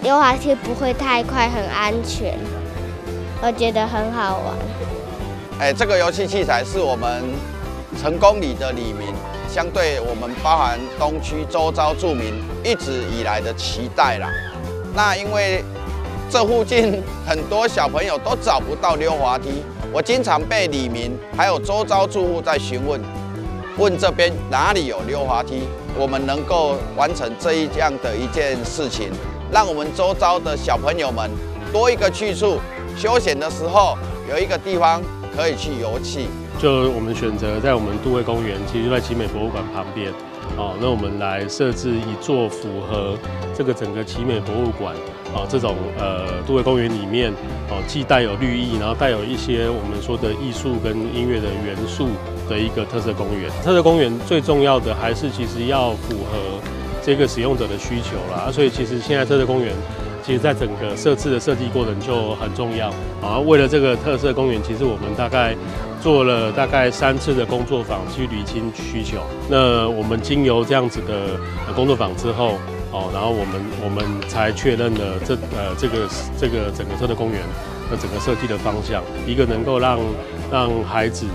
溜滑梯不會太快，很安全，我覺得很好玩。哎，這個遊戲器材是我們成功里的里民，相對我們包含東區周遭住民一直以來的期待啦。那因為這附近很多小朋友都找不到溜滑梯，我經常被里民還有周遭住戶在詢問，問這邊哪裡有溜滑梯，我們能夠完成這一樣的一件事情，讓我們周遭的小朋友們多一個去處，休閒的時候有一個地方可以去遊憩。就我們選擇在我們都會公園，其實就在奇美博物館旁邊，哦，那我們來設置一座符合這個整個奇美博物館，哦，這種都會公園裡面，哦，既帶有綠意，然後帶有一些我們說的藝術跟音樂的元素的一個特色公園。特色公園最重要的還是其實要符合這個使用者的需求啦，所以其實現在特色公園，其實在整個設置的設計過程就很重要啊。為了這個特色公園，其實我們大概做了大概3次的工作坊去釐清需求。那我們經由這樣子的工作坊之後，哦，然後我們才確認了這個整個特色公園的整個設計的方向，一個能夠讓孩子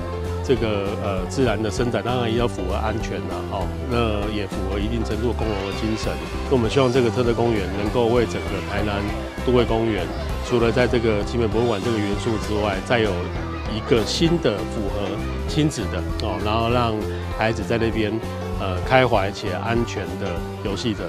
這個自然的伸展，當然也要符合安全啦，哦，那也符合一定程度的共融的精神。那我們希望這個特色公園能夠為整個台南都會公園，除了在這個奇美博物館這個元素之外，再有一個新的符合親子的哦，然後讓孩子在那邊開懷且安全的遊戲的。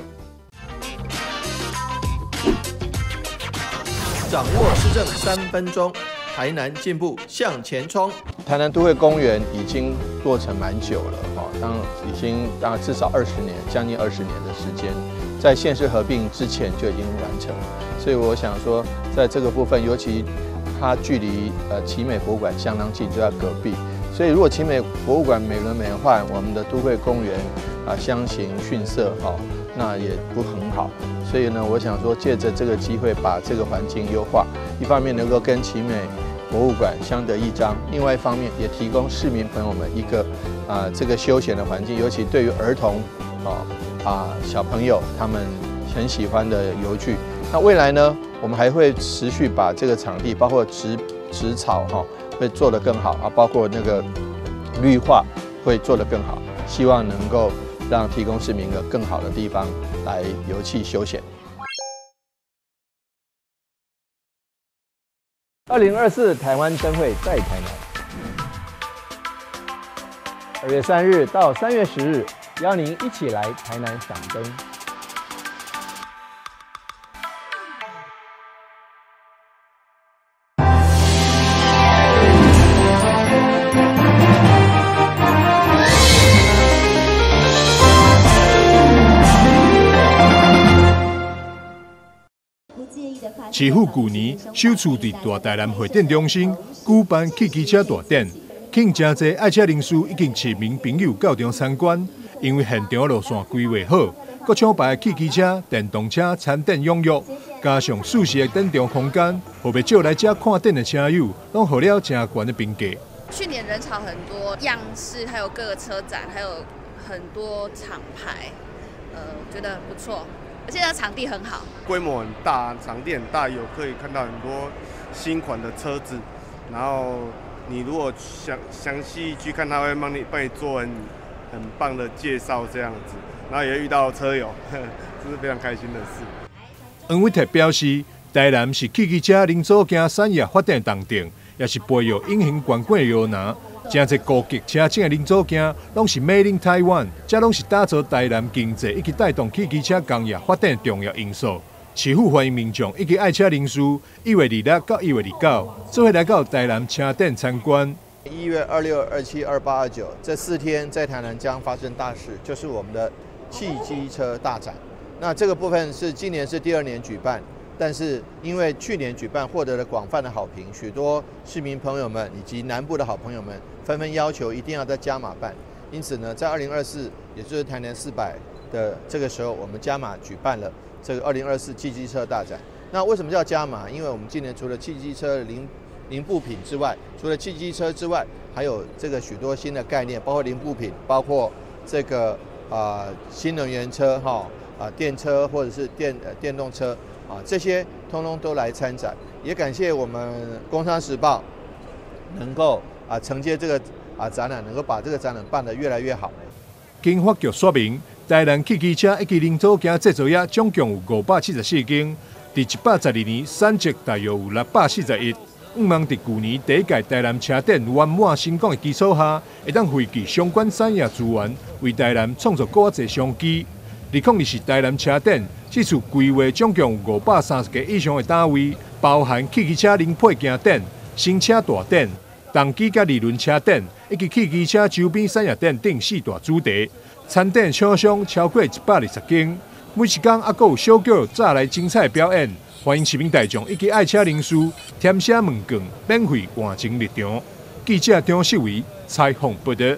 掌握市政3分鐘，台南進步向前衝。台南都會公園已經落成蠻久了，哈，當已經大概至少二十年，將近二十年的時間，在縣市合併之前就已經完成。所以我想說，在這個部分，尤其它距離奇美博物館相當近，就在隔壁。所以如果奇美博物館美輪美奐，我們的都會公園啊相形遜色，哈，那也不很好。所以呢，我想說，借着這個機會把這個環境優化，一方面能夠跟奇美博物館相得益彰，另外一方面也提供市民朋友們一個這個休閒的環境，尤其對於兒童小朋友他們很喜歡的遊具。那未來呢，我們還會持續把這個場地，包括植植草哈，會做得更好啊，包括那個綠化會做得更好，希望能夠讓提供市民一個更好的地方來遊憩休閒。2024台灣燈會在台南，2月3日到3月10日，邀您一起來台南賞燈。市府舊年首次佇大台南會展中心舉辦汽機車大展，吸引誠濟愛車人士以及市民朋友到場參觀。因為現場路線規劃好，各廠牌汽機車、電動車參展踴躍，加上舒適的展場空間，予袂少來遮看展的車友攏予了誠懸的評價。去年人潮很多，樣式還有各個車展，還有很多廠牌，覺得不錯。而且它場地很好，規模很大，場地很大，有可以看到很多新款的車子。然後你如果詳細去看，他會幫你做很棒的介紹這樣子。然後也遇到車友，這是非常開心的事。黃偉哲表示，台南是汽機車零組件產業發展重鎮，也是培育隱形冠軍的搖籃。誠濟高級車種的零組件，攏是 Made in Taiwan，這攏是打造台南經濟以及帶動汽機車工業發展的重要因素。市府歡迎民眾以及愛車人士，1月26到1月29，做伙來到台南車展參觀。1月26、27、28、29這4天，在台南將發生大事，就是我們的汽機車大展。那這個部分是今年是第2年舉辦。但是因為去年舉辦獲得了廣泛的好評，許多市民朋友們以及南部的好朋友們紛紛要求一定要再加碼辦。因此呢，在2024，也就是台南400的這個時候，我們加碼舉辦了這個2024汽機車大展。那為什麼叫加碼？因為我們今年除了汽機車零部品之外，除了汽機車之外，還有這個許多新的概念，包括零部品，包括這個新能源車哈電車或者是電動車。啊，這些通通都來參展。也感謝我們《工商時報》能夠承接這個展覽，能夠把這個展覽辦得越來越好。經發局說明，台南汽機車以及零組件製造業總共有574間，佇112年產值大約有641。向望佇舊年第一屆台南車展圓滿成功的基礎下，會當匯聚相關產業資源，為台南創造閣較濟商機。2024台南車展，這次規劃總共有530個以上的單位，包含汽機車零配件展、新車大展、動機佮二輪車展，以及汽機車周邊產業展等四大主題。參展廠商超過120間，每一工猶閣有小叫早來精彩表演，歡迎市民大眾以及愛車人士填寫問卷，免費換乘入場。記者張世維採訪報導。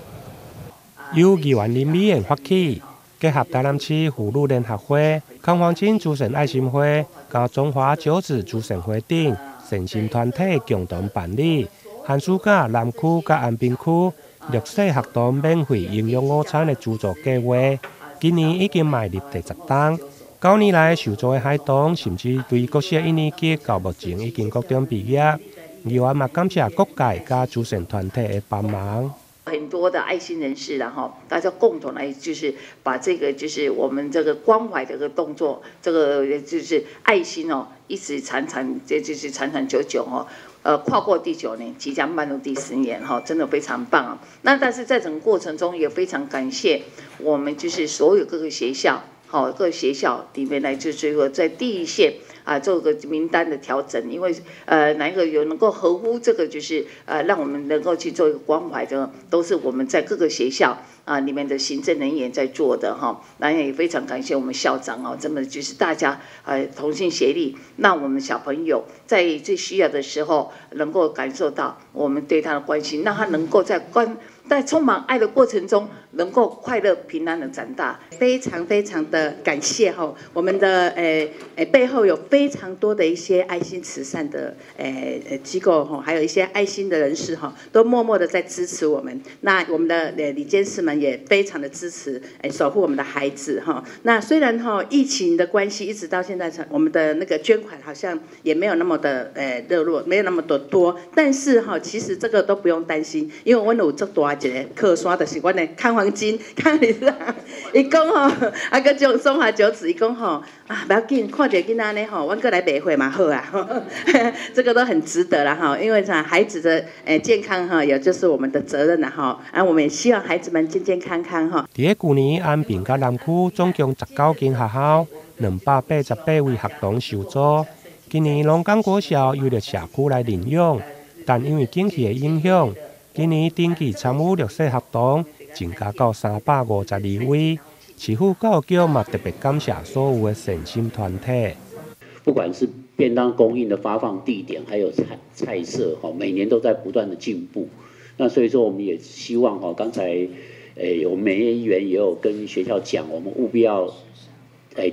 由議員林美燕發起，結合台南市婦女聯合會、康黃金慈善愛心會、佮中華九子慈善會等善心團體共同辦理，寒暑假南區佮安平區弱勢學童免費營養午餐的資助計劃，今年已經邁入第10冬。9年來受助的孩童，甚至對國小一年級到目前已經國中畢業。議員嘛感謝各界佮慈善團體的幫忙。很多的愛心人士，然後大家共同來，就是把這個就是我們這個關懷這個動作，這個就是愛心哦，一直長長，這就是長長久久哦。跨過第九年，即將邁入第10年，哈，真的非常棒啊。那但是在整個過程中，也非常感謝我們就是所有各個學校，好，各個學校裡面來就是說在第一線啊，做個名單的調整，因為哪一個有能夠合乎這個，就是讓我們能夠去做一個關懷的，都是我們在各個學校啊裡面的行政人員在做的哈。那也非常感謝我們校長哦，這麼就是大家同心協力，讓我們小朋友在最需要的時候能夠感受到我們對他的關心，讓他能夠在充滿愛的過程中，能夠快樂平安的長大。非常非常的感謝哈，我們的背後有非常多的一些愛心慈善的機構哈，還有一些愛心的人士哈，都默默的在支持我們。那我們的理監事們也非常的支持，守護我們的孩子哈。那雖然哈疫情的關係，一直到現在，我們的那個捐款好像也沒有那麼的熱絡，沒有那麼的多，但是哈，其實這個都不用擔心，因為阮有足大一個靠山，就是阮的康黃金，康理事長，伊講吼，啊，閣種中華九子，伊講吼，啊，無要緊，看著囡仔按呢吼，阮閣來賣貨嘛好啊，這個都很值得啦哈，因為啥，孩子的健康哈，也就是我們的責任啦哈，啊，我們也希望孩子們健健康康哈。佇咧舊年安平佮南區總共19間學校，288位學童受助。今年龍岡國小由著社區來認養，但因為景氣的影響，今年登記參與弱勢學童增加到352位。市府教育局嘛特別感謝所有的善心團體。不管是便當供應的發放地點，還有菜色，哈，每年都在不斷的進步。那所以說，我們也希望哈，剛才，我們美業議員也有跟學校講，我們務必要，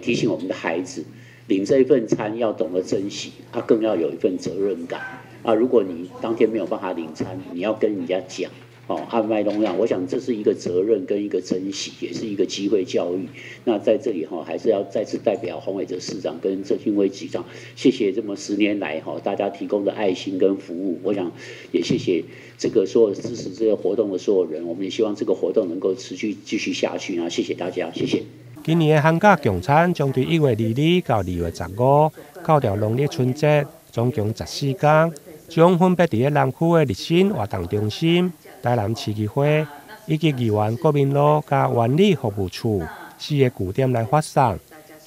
提醒我們的孩子，領這一份餐要懂得珍惜，他更要有一份責任感。啊，如果你當天沒有辦法領餐，你要跟人家講。哦，按麥東樣，我想這是一個責任跟一個珍惜，也是一個機會教育。那在這裡哈，還是要再次代表洪偉哲市長跟鄭俊輝局長，謝謝這麼10年來哈大家提供的愛心跟服務。我想也謝謝這個所有支持這個活動的所有人。我們也希望這個活動能夠持續繼續下去啊！謝謝大家，謝謝。今年的寒假共餐將對1月22到2月15，扣掉農曆春節，總共14工，將分別佇咧南區的日新活動中心、台南市議會以及議員國民路佮原里服務處四个據點來發送。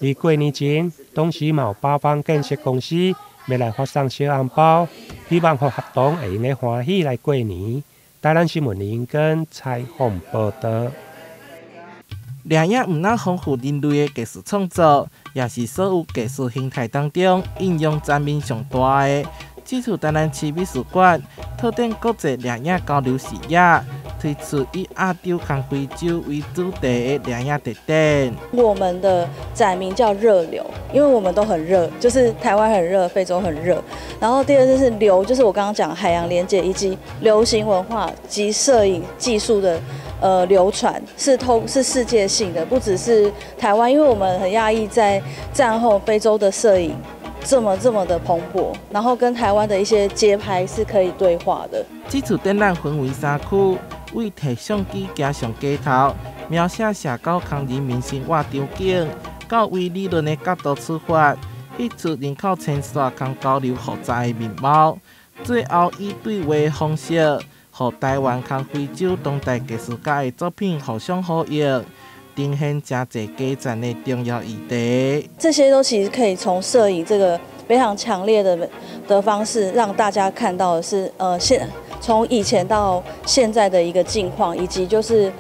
佇過年前，當時嘛有八方建設公司欲來發送小紅包，希望予學童會用得歡喜來過年。台南新聞林根採訪報導。攝影毋但豐富人類的藝術創作，也是所有藝術形態當中應用層面上大的。這次台南市美術館拓展國際攝影交流視野，推出以亞洲佮非洲為主題的攝影特展。我們的展名叫熱流，因為我們都很熱，就是台灣很熱，非洲很熱。然後第二就是流，就是我剛剛講海洋連接以及流行文化及攝影技術的流傳是世界性的，不只是台灣，因為我們很訝異，在戰後非洲的攝影这么这么的蓬勃，然后跟台湾的一些街拍是可以对话的。这次展览分为三区，为提相机行上街头，描写社交佮人民生活场景，到为理论的角度出发，彼此人口迁徙佮交流复杂的面貌，最后以对话方式，予台湾佮非洲当代艺术家的作品互相呼应，呈现真济加展的重要议题。这些都其实可以从摄影这个非常强烈的方式，让大家看到的是，从以前到现在的一个境况，以及就是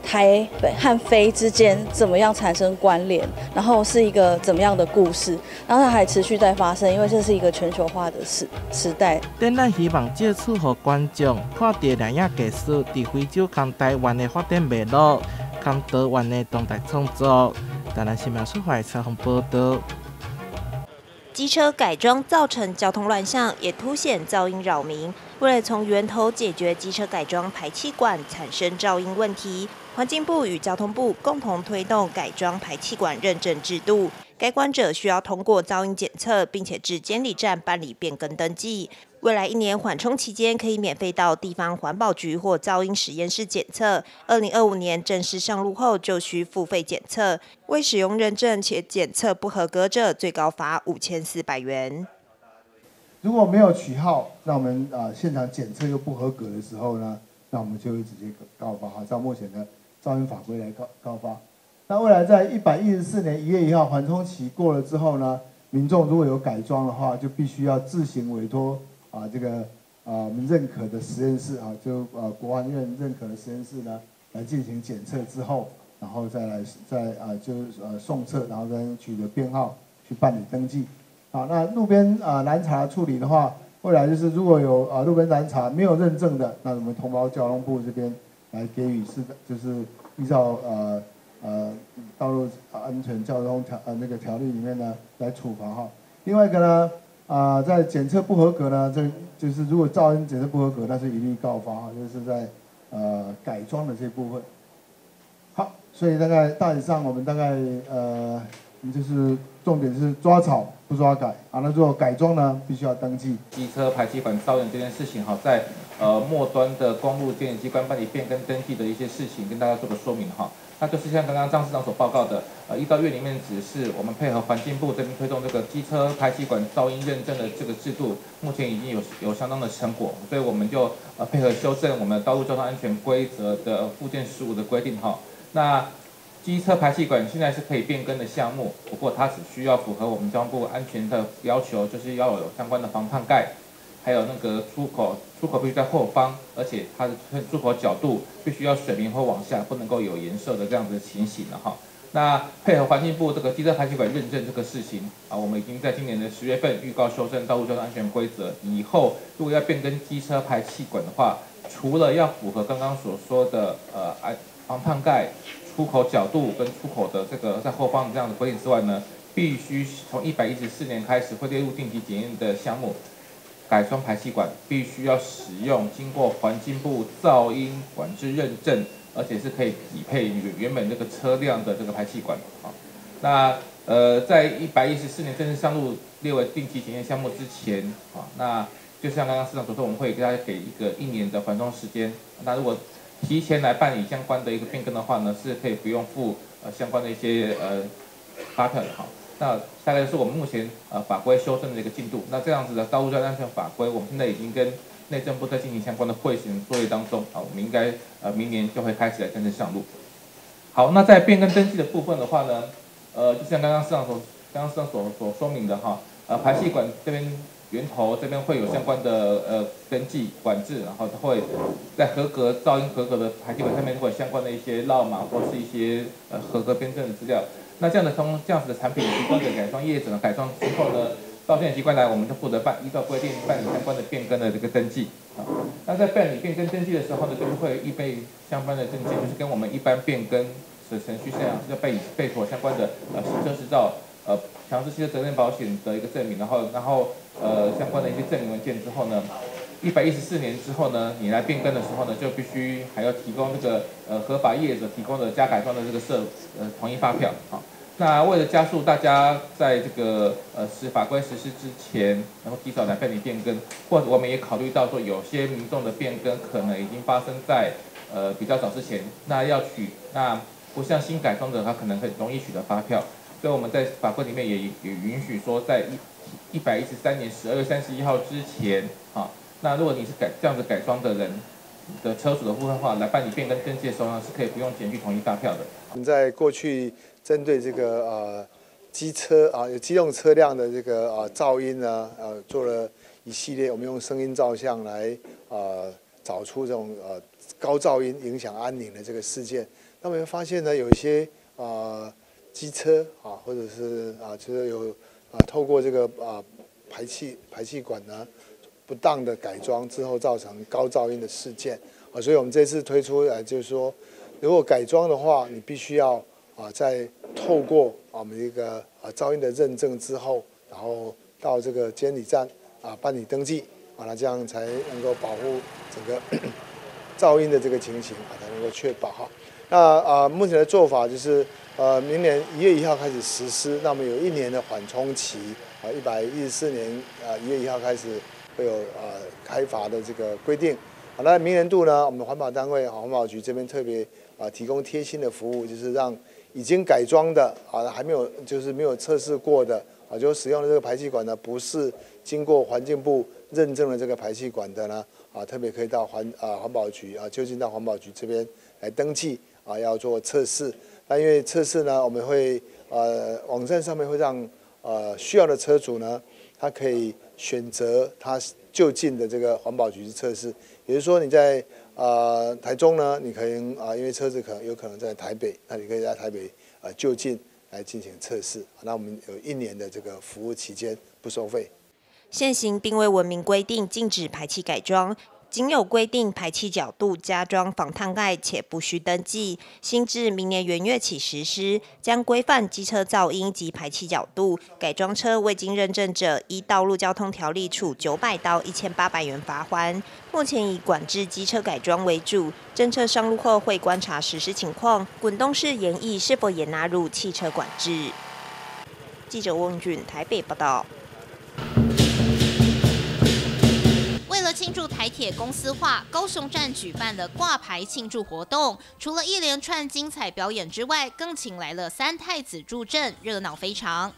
台和非之间怎么样产生关联，然后是一个怎么样的故事，然后它还持续在发生，因为这是一个全球化的时代。展览希望借此予观众看著摄影艺术伫非洲佮台湾的发展脉络，佮多元的当代创作。台南新闻出发采访报道。机车改装造成交通乱象，也凸显噪音扰民。为了从源头解决机车改装排气管产生噪音问题，环境部与交通部共同推动改装排气管认证制度。改管者需要通过噪音检测，并且至监理站办理变更登记。未来一年缓冲期间，可以免费到地方环保局或噪音实验室检测。2025年正式上路后，就需付费检测。未使用认证且检测不合格者，最高罚5400元。如果没有取号，那我们啊现场检测又不合格的时候呢，那我们就会直接告发哈，照目前的噪音法规来告发。那未来在114年1月1号缓冲期过了之后呢，民众如果有改装的话，就必须要自行委托啊这个啊我们认可的实验室啊，就国环院认可的实验室呢来进行检测之后，然后再来再啊就送测，然后再取得编号去办理登记。好，那路边啊拦查处理的话，未来就是如果有啊路边拦查没有认证的，那我们通报交通部这边来给予是的，就是依照道路安全交通条那个条例里面呢来处罚哈。另外一个呢啊在检测不合格呢，这就是如果噪音检测不合格，那是一律告发哈，就是在改装的这部分。好，所以大概大体上我们大概就是重点是抓吵不抓改啊，那如果改装呢，必须要登记。机车排气管噪音这件事情哈，在末端的公路监理机关办理变更登记的一些事情，跟大家做个说明哈。那就是像刚刚张市长所报告的，依照院里面指示，我们配合环境部这边推动这个机车排气管噪音认证的这个制度，目前已经有相当的成果，所以我们就配合修正我们道路交通安全规则的附件15的规定哈。那机车排气管现在是可以变更的项目，不过它只需要符合我们交通部安全的要求，就是要有相关的防烫盖，还有那个出口，出口必须在后方，而且它的出口角度必须要水平或往下，不能够有延射的这样子的情形了哈。那配合环境部这个机车排气管认证这个事情啊，我们已经在今年的10月份预告修正道路交通安全规则，以后如果要变更机车排气管的话，除了要符合刚刚所说的防烫盖、出口角度跟出口的这个在后方这样的规定之外呢，必须从114年开始会列入定期检验的项目，改装排气管必须要使用经过环境部噪音管制认证，而且是可以匹配原本这个车辆的这个排气管啊。那在114年正式上路列为定期检验项目之前啊，那就像刚刚市长所说，我们会给大家给一个一年的缓冲时间。那如果提前来办理相关的一个变更的话呢，是可以不用付相关的一些发票的哈。那大概是我们目前法规修正的一个进度。那这样子的道路交通安全法规，我们现在已经跟内政部在进行相关的会审作业当中啊，我们应该明年就会开始来正式上路。好，那在变更登记的部分的话呢，就像刚刚市长所说明的哈，排气管这边源头这边会有相关的登记管制，然后会在合格噪音合格的排气管上面会有相关的一些烙码或是一些合格编证的资料。那这样子的产品提供给改装业者呢，改装之后呢，到监理机关来，我们就负责依照规定办理相关的变更的这个登记啊。那在办理变更登记的时候呢，就是会预备相关的证件，就是跟我们一般变更的程序这样，要备妥相关的行车执照、强制汽车责任保险的一个证明，然后相关的一些证明文件之后呢，114年之后呢，你来变更的时候呢，就必须还要提供这个合法业者提供的加改装的这个统一发票啊。那为了加速大家在这个法规实施之前，能够提早来办理变更，或者我们也考虑到说，有些民众的变更可能已经发生在比较早之前，那要取那不像新改装的，他可能很容易取得发票，所以我们在法规里面也允许说，在113年12月31号之前，啊，那如果你是改这样子改装的人的车主的部分的话，来办理变更登记的时候呢，是可以不用检具统一发票的。我们在过去针对这个机车啊，有机动车辆的这个噪音呢，做了一系列，我们用声音照相来找出这种高噪音影响安宁的这个事件。那么发现呢，有一些机车啊，或者是啊，就是有啊透过这个啊排气管呢不当的改装之后，造成高噪音的事件啊，所以我们这次推出来就是说，如果改装的话，你必须要啊在透过啊我们一个啊噪音的认证之后，然后到这个监理站啊办理登记啊，那这样才能够保护整个噪音的这个情形啊，才能够确保哈。那啊目前的做法就是明年1月1号开始实施，那么有一年的缓冲期啊，114年啊1月1号开始会有开罚的这个规定。好，那明年度呢，我们环保单位环保局这边特别啊提供贴心的服务，就是让已经改装的啊还没有就是没有测试过的啊，就使用的这个排气管呢，不是经过环境部认证的这个排气管的呢，啊特别可以到环保局啊，就近到环保局这边来登记啊，要做测试。那因为测试呢，我们会网站上面会让需要的车主呢，他可以选择他就近的这个环保局去测试。也就是说，你在台中呢，你可以啊，因为车子可能有可能在台北，那你可以在台北就近来进行测试。那我们有一年的这个服务期间不收费。现行并未文明规定禁止排气改装。仅有规定排气角度加装防烫盖，且不需登记。新制明年元月起实施，将规范机车噪音及排气角度。改装车未经认证者，依道路交通条例处900到1800元罚锾。目前以管制机车改装为主，政策上路后会观察实施情况。滚动式研议是否也纳入汽车管制？记者翁俊台北报道。庆祝台铁公司化，高雄站举办了挂牌庆祝活动。除了一连串精彩表演之外，更请来了三太子助阵，热闹非常。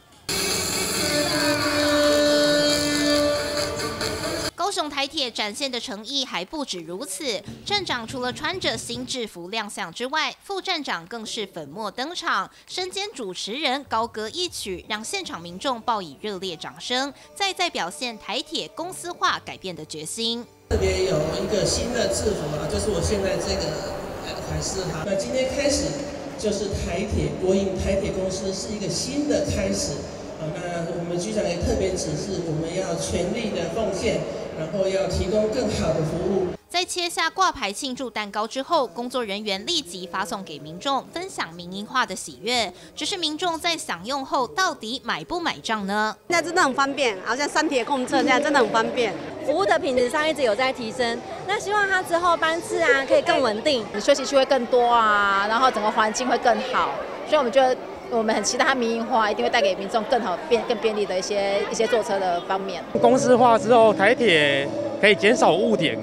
高雄台铁展现的诚意还不止如此，站长除了穿着新制服亮相之外，副站长更是粉墨登场，身兼主持人高歌一曲，让现场民众报以热烈掌声，再再表现台铁公司化改变的决心。特别有一个新的制服啊，就是我现在这个款式哈。那今天开始就是台铁国营台铁公司是一个新的开始啊。那我们局长也特别指示，我们要全力的奉献。然后要提供更好的服务。在切下挂牌庆祝蛋糕之后，工作人员立即发送给民众，分享民营化的喜悦。只是民众在享用后，到底买不买账呢？那真的很方便，好像三铁共乘这样，真的很方便。服务的品质上一直有在提升，那希望它之后班次啊可以更稳定，休息区会更多啊，然后整个环境会更好，所以我们觉得。我们很期待它民营化，一定会带给民众更好、更便利的一些坐车的方面。公司化之后，台铁可以减少误点，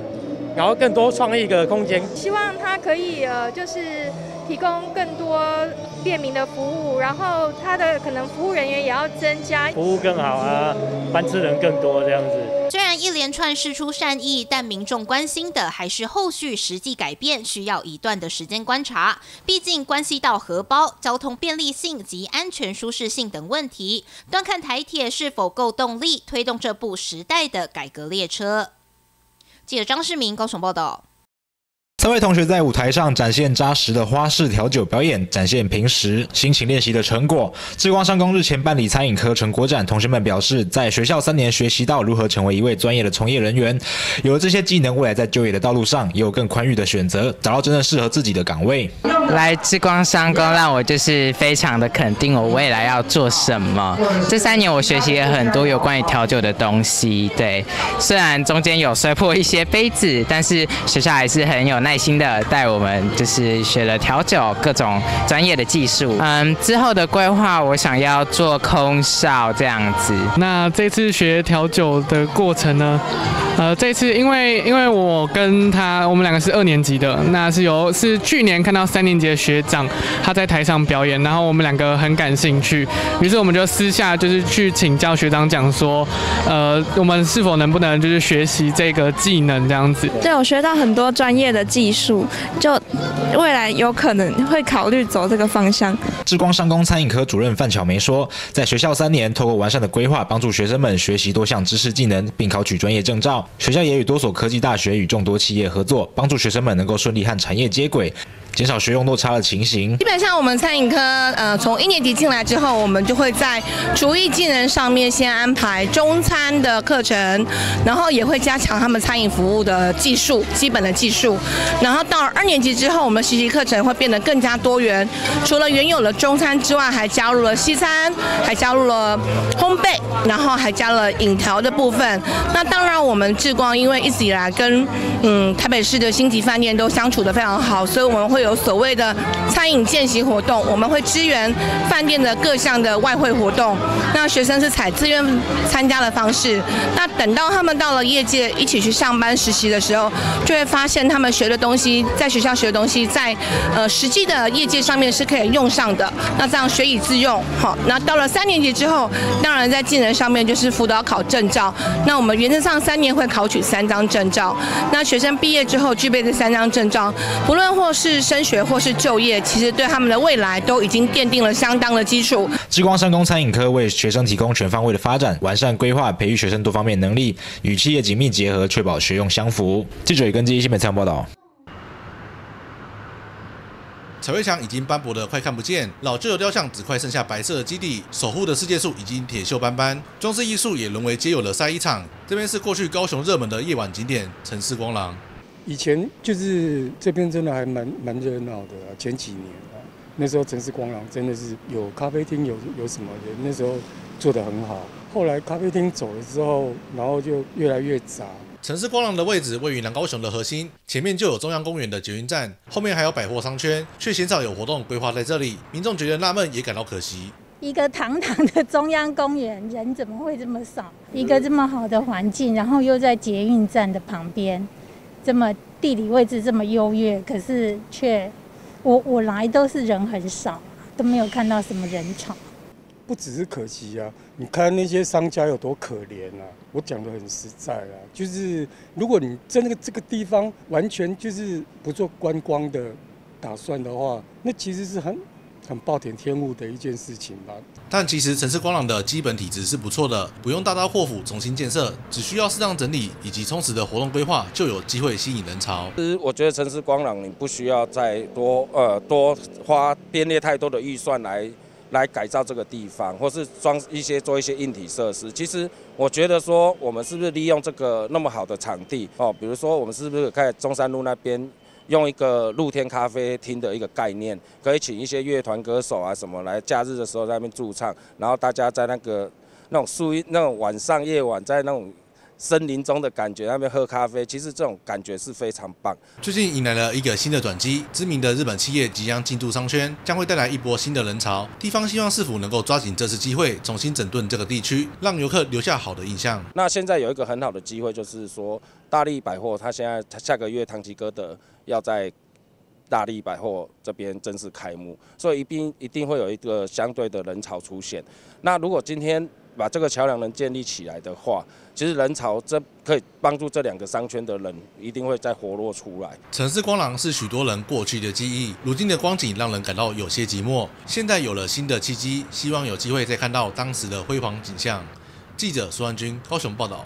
然后更多创意的空间。希望它可以就是提供更多便民的服务，然后它的可能服务人员也要增加，服务更好啊，班次人更多这样子。虽然一连串释出善意，但民众关心的还是后续实际改变，需要一段的时间观察。毕竟关系到荷包、交通便利性及安全舒适性等问题，端看台铁是否够动力推动这部时代的改革列车。记者张世明高雄报道。三位同学在舞台上展现扎实的花式调酒表演，展现平时辛勤练习的成果。智光商工日前办理餐饮科成果展，同学们表示，在学校3年学习到如何成为一位专业的从业人员，有了这些技能，未来在就业的道路上也有更宽裕的选择，找到真正适合自己的岗位。来智光商工让我就是非常的肯定我未来要做什么。这3年我学习了很多有关于调酒的东西，对，虽然中间有摔破一些杯子，但是学校还是很有耐耐心的帶我們，就是學了調酒各種專業的技術。之後的規劃，我想要做空少這樣子。那這次學調酒的過程呢？這次因為我跟他，我們兩個是二年級的，那是去年看到三年級的學長他在台上表演，然後我們兩個很感興趣，於是我們就私下就是去請教學長講說，我們是否能不能就是學習這個技能這樣子。對，我學到很多專業的技術，就未來有可能會考慮走這個方向。智光商工餐飲科主任范巧梅說，在學校3年，透過完善的規劃，幫助學生們學習多項知識技能，並考取專業證照。學校也與多所科技大學與眾多企業合作，幫助學生們能夠順利和產業接軌，減少學用落差的情形。基本上，我們餐飲科，從一年級進來之後，我們就會在廚藝技能上面先安排中餐的課程，然後也會加強他們餐飲服務的技術，基本的技術。然後到二年級之後，我們實習課程會變得更加多元，除了原有的中餐之外，還加入了西餐，還加入了烘焙，然後還加了飲調的部分。那當然，我們智光因為一直以來跟台北市的星級飯店都相處得非常好，所以我們會有所謂的餐飲見習活動，我們會支援飯店的各項的外燴活動。那學生是採自願參加的方式。那等到他們到了業界一起去上班實習的時候，就會發現他們學的東西，在學校學的東西，在實際的業界上面是可以用上的。那這樣學以致用，好。那到了三年級之後，當然在技能上面就是輔導考證照。那我們原則上三年會考取三張證照。那學生畢業之後具備這三張證照，不論或是升學或是就業，其實對他們的未來都已經奠定了相當的基礎。智光商工餐飲科為學生提供全方位的發展，完善規劃，培育學生多方面能力，與企業緊密結合，確保學用相符。記者根據新聞採訪報道。彩繪牆已經斑駁的快看不見，老舊的雕像只快剩下白色的基底，守護的世界樹已經鐵鏽斑斑，裝置藝術也淪為街友的曬衣場。這邊是過去高雄熱門的夜晚景點——城市光廊。以前就是這邊真的還蠻熱鬧的，前幾年啊，那時候城市光廊真的是有咖啡廳，有什麼的，那時候做得很好。後來咖啡廳走了之後，然後就越來越雜。城市光廊的位置位於南高雄的核心，前面就有中央公園的捷運站，後面還有百貨商圈，卻鮮少有活動規劃在這裡，民眾覺得納悶，也感到可惜。一個堂堂的中央公園，人怎麼會這麼少？一個這麼好的環境，然後又在捷運站的旁邊，這麼地理位置這麼優越，可是卻我來都是人很少，都沒有看到什麼人潮。不只是可惜啊，你看那些商家有多可憐啊！我講得很實在啊，就是如果你真的這個地方完全就是不做觀光的打算的話，那其實是很暴殄天物的一件事情吧。但其實城市光廊的基本體質是不錯的，不用大刀闊斧重新建設，只需要適當整理以及充實的活動規劃，就有機會吸引人潮。其實我覺得城市光廊你不需要再多花編列太多的預算來改造這個地方，或是裝一些做一些硬體設施。其實我覺得說，我們是不是利用這個那麼好的場地哦？比如說，我們是不是在中山路那邊用一個露天咖啡廳的一個概念，可以請一些樂團歌手啊什麼來，假日的時候在那邊駐唱，然後大家在那種樹蔭、那種晚上夜晚在那種森林中的感覺，那邊喝咖啡，其實這種感覺是非常棒。最近迎來了一個新的轉機，知名的日本企業即將進駐商圈，將會帶來一波新的人潮。地方希望市府能夠抓緊這次機會，重新整頓這個地區，讓遊客留下好的印象。那現在有一個很好的機會，就是說大力百貨，它現在它下個月唐吉訶德要在大力百貨這邊正式開幕，所以一定會有一個相對的人潮出現。那如果今天把這個橋梁能建立起來的話，其實人潮這可以幫助這兩個商圈的人一定會再活絡出來。城市光廊是許多人過去的記憶，如今的光景讓人感到有些寂寞。現在有了新的契機，希望有機會再看到當時的輝煌景象。記者蘇安軍高雄報道。